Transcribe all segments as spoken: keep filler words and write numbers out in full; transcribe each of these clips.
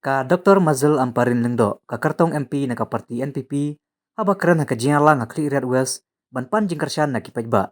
Ka Doctor Mazel Ampareen Lyngdoh, ka kyrtong M P na ka party N P P, haba kren ha ka jingïalang ha Khliehriat West, ban pan jingkyrshan na ki paidbah,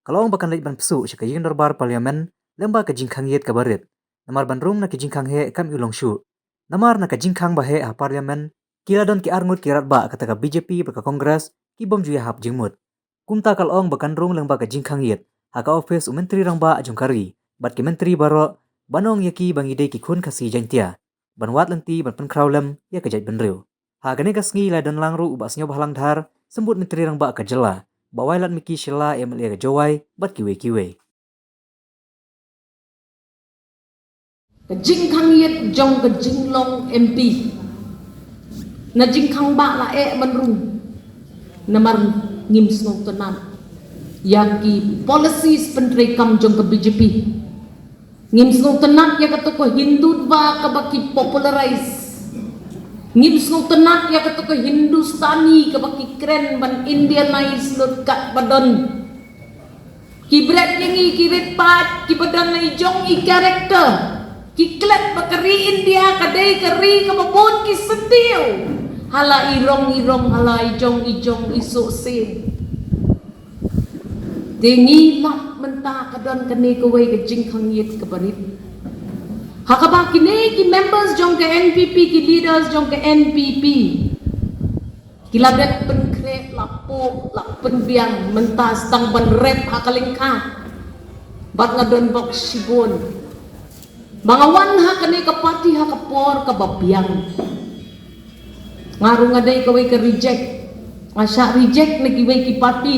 ka la ong ba kan leit ban pyrshah sha ka ïing dorbar Parliament, lyngba ka jingkhang ïit kaba rit. Namar ban rung na ki jingkhang heh kam ju long shuh. Namar na ka jingkhang ba heh ha Parliament, ki la don ki arngut ki radbah kata ka B J P bad ka Congress, ki bym ju ïahap jingmut. Kumta ka la ong ba kan rung lyngba ka jingkhang ïit ha ka ophis u Myntri Rangbah jong ka ri, bad ki myntri baroh, ban ong ïa ki ba ngi dei ki khun Khasi Jaintia, ban wad lynti ban pynkhraw lem ïa ka jaitbynriew. Ha kane ka sngi la don lang ruh u Bah Sniawbhalang Dhar, Symbud Myntri Rangbah ka jylla, Bah Wailadmiki Shylla, M L A ka Jowai, bad kiwei kiwei. Ka jingkhang ïit jong ka jinglong M P, na jingkhang ba la eh ban rung. Namar ngim sngewtynnat ïa ki policies pyntreikam jong ka B J P. Ngim sngewtynnat ïa kato ka Hindutva kaba ki popularize. Ngim sngewtynnat ïa kato ka Hindustani kaba ki kren ban Indianize lut kat ba don. Ki bret ïa ngi, ki rit paid, kiba don i jong i character. Ki klet ba ka ri India ka dei ka ri kaba bun ki syntiew. Ha la i rong i rong, ha la i jong i jong, i sohsien. Te ngi lap mynta ka don kane kawei ka jingkhang ïit kaba rit. Ha kaba kine ki members jong ka N P P, ki leaders jong ka N P P, ki la dep pynkhreh, la pok, la pynbiang, mynta sdang ban rep ha ka lyngkha. Bad nga don bok shibun ba nga wan ha kane ka party ha ka por kaba biang. Nga ruh nga dei kawei ka reject. Nga shah reject na kiwei ki party.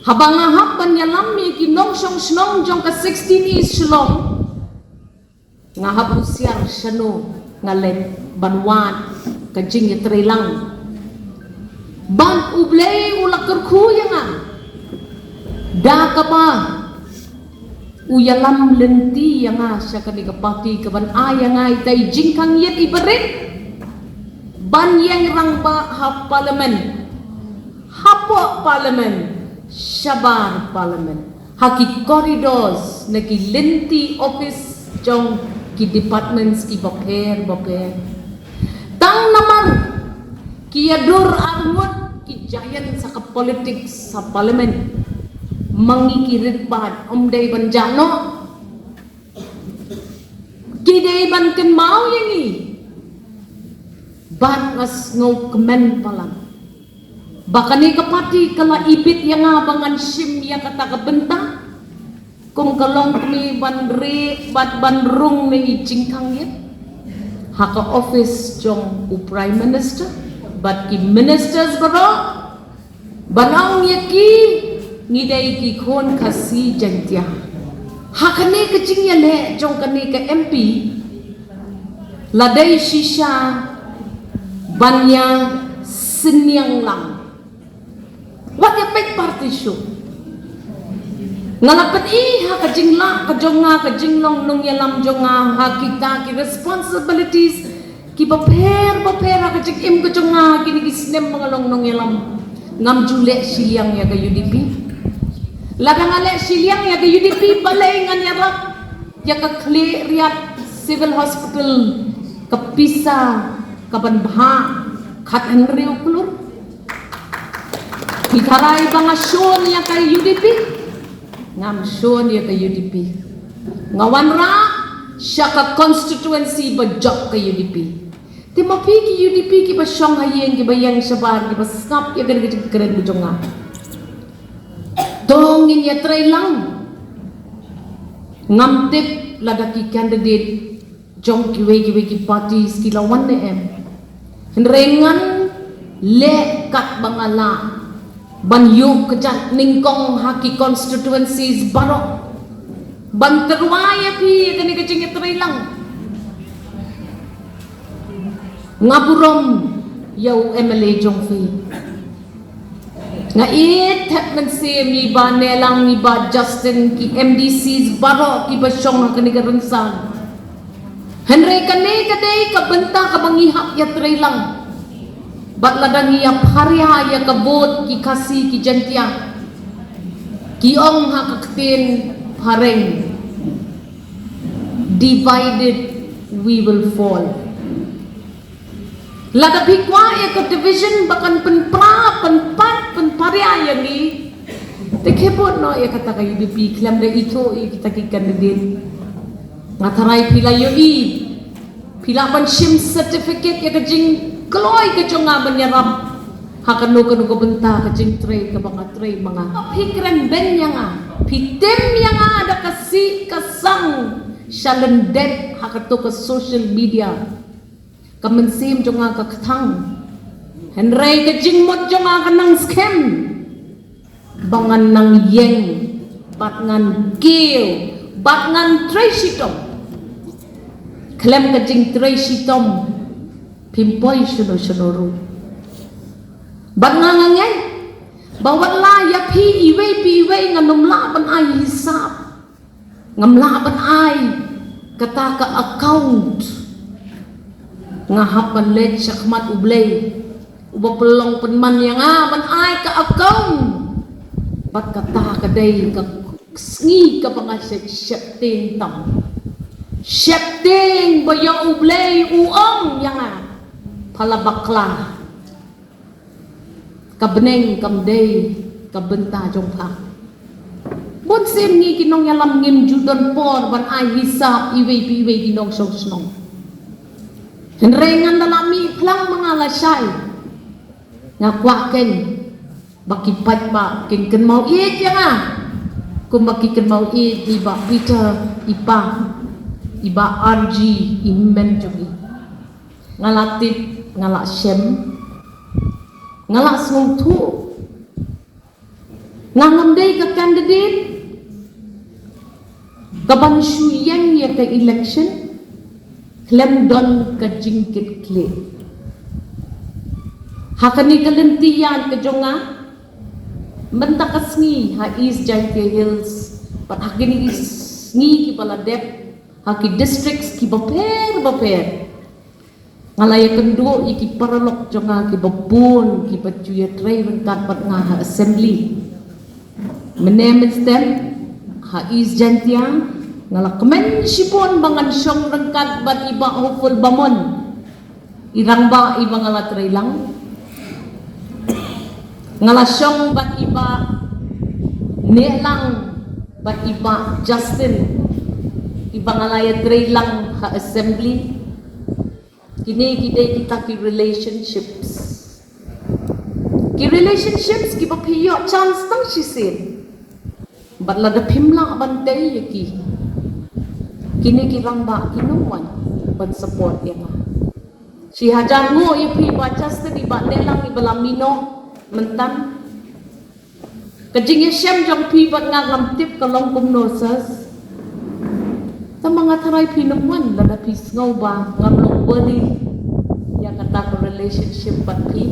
Haba nga hap ban ïalam ïa ki nongshong shnong jong ka sixteen East Shillong, nga hap husiar shano nga leit ban wad ka jingïatreilang. Bad U Blei u la kyrkhu ïa nga da kaba u ïalam lynti ïa nga sha kane ka party kaban ai ïa nga ita i jingkhang ïit iba rit ban ïeng rangbah ha Parliament, hapoh Parliament, shabar Parliament, ha ki corridors na ki lynti office jong ki departments kiba pher bapher. Tang namar ki ïadur arngut ki giant sha ka politics ha Parliament, ma ngi ki rit paid ym dei ban jah noh. Ki dei ban kynmaw ïa ngi. Bad nga sngewkmen palat ba kane ka party ka la ibit ïa nga ba ngan shim ïa kata ka bynta kum ka longkmie ban rieh bad ban rung na i jingkhang ïit ha ka office jong u Prime Minister bad ki ministers baroh. Ban ong ïa ki, ngi dei ki khun Khasi Jaintia. Ha kane ka jingïaleh jong kane ka M P, la dei shisha ban ïa synñiang lang. Wat ïa peit party shuh. Nga la pyni ha ka jinglah ka jong nga, ka jinglong nongïalam jong nga ha kita ki responsibilities kiba pher bapher ha ka jingim ka jong nga kine ki snem ba nga long nongïalam. Ngam ju leh shiliang ïa ka U D P. Lada nga leh shiliang ïa ka U D P, balei ngan ïarap ïa ka Khliehriat Civil Hospital, ka pisa kaban bha khathynriew klur? Phi tharai ba nga shun ïa ka U D P? Ngam shun ïa ka U D P. Nga wanrah sha ka constituency ba jop ka U D P. Te ma phi ki U D P kiba shong ha ïing, kiba ïeng shabar, kiba sngap ïa ka jingkren ka jong nga, to ngin ïatreilang. Ngam tip lada ki candidate jong kiwei kiwei ki parties ki la wan ne em. Hynrei ngan leh katba nga lah ban ïuh kjat nyngkong ha ki constituencies baroh ban tyrwa ïa phi ïa kane ka jingïatreilang. Nga burom ïa u M L A jong phi. Nga ïeit thep mynsiem ïa i Bah Nehlang, i Bah Justin, ki M D Cs baroh kiba shong ha kane ka rynsan. Hynrei kane ka dei ka bynta kaba ngi hap ïatreilang. Bad lada ngi ïa pharia ïa ka vote ki Khasi ki Jaintia, ki ong ha ka ktien phareng, divided we will fall. Lada phi kwah ïa ka division ba kan pynpra, pynpat, pynparia ïa ngi, te khie bud noh ïa kata ka U D P khlem da ithuh ïa kita ki candidate. Nga tharai phi la ïohi, phi lah ban shim certificate ïa ka jingkloi ka jong nga ban ïarap ha kano kano ka bynta ka jingtrei kaba nga trei ma nga. Phi kren beiñ ïa nga, phi tim ïa nga da ka sih ka sang sha lyndet ha kato ka social media. Ka mynsiem jong nga ka kthang, hynrei ka jingmut jong nga ka nang skhem ba ngan nang ïeng, bad ngan kiew, bad ngan trei shitom. Khlem ka jingtrei shitom phim poi shano shano ruh. Bad nga nga ngeit ba wat la ïa phi iwei pa iwei ngan ym lah ban ai hisap. Ngam lah ban ai kata ka account. Nga hap ban leit shakhmat U Blei uba pynlong pynman ïa nga ban ai ka account. Bad kata ka dei ka sngi kaba nga shep sheptieng tam. Sheptieng ba ïa U Blei u ong ïa nga, pha la bakla. Ka bneng kam dei ka bynta jong pha. Bun sien ngi ki nongïalam ngim ju don por ban ai hisap iwei pa iwei ki nongshong shnong. Hynrei ngan da la mih phlang ma nga lashai. Nga kwah kein ba ki paidbah kin kynmaw ïeit ïa nga kumba ki kynmaw ïeit ïa i Bah Peter, i Pa, i Bah R G, i hynmen jong ngi. Nga la tip, nga la shem, nga la sngewthuh. Nga ngam dei ka candidate kaban shu ïeng ïa ka election khlem don ka jingkitkhlieh. Ha kane ka lynti ïaid ka jong nga, mynta ka sngi ha East Jaintia Hills bad ha kine ki sngi kiba la dep ha ki districts kiba pher bapher, nga la ïakynduh ïa ki paralok jong nga kiba bun kiba ju ïatrei ryngkat bad nga ha assembly. Mynne mynstep ha East Jaintia nga la kmen shibun ba ngan shong ryngkat bad i Bah Hopeful Bamon, i rangbah iba nga la trei lang. Nga la shong bad i Bah Nehlang bad i Bah Justin, iba nga la ïatrei lang ha assembly. Kine ki dei kita ki relationships. Ki relationships kiba phi ïoh chance tang shisien. Bad lada phim lah ban tei ïa ki, kine ki rangbah kin ym wan ban support ïa nga. Shi hajar nguh ïa phi Bah Justin, i Bah Nehlang iba la mih noh mynta. Ka jingïashem jong phi bad nga ngam tip ka long kumno, sirs. Tangba nga tharai phin ym wan lada phi sngew ba ngam long worthy ïa kata ka relationship bad phi.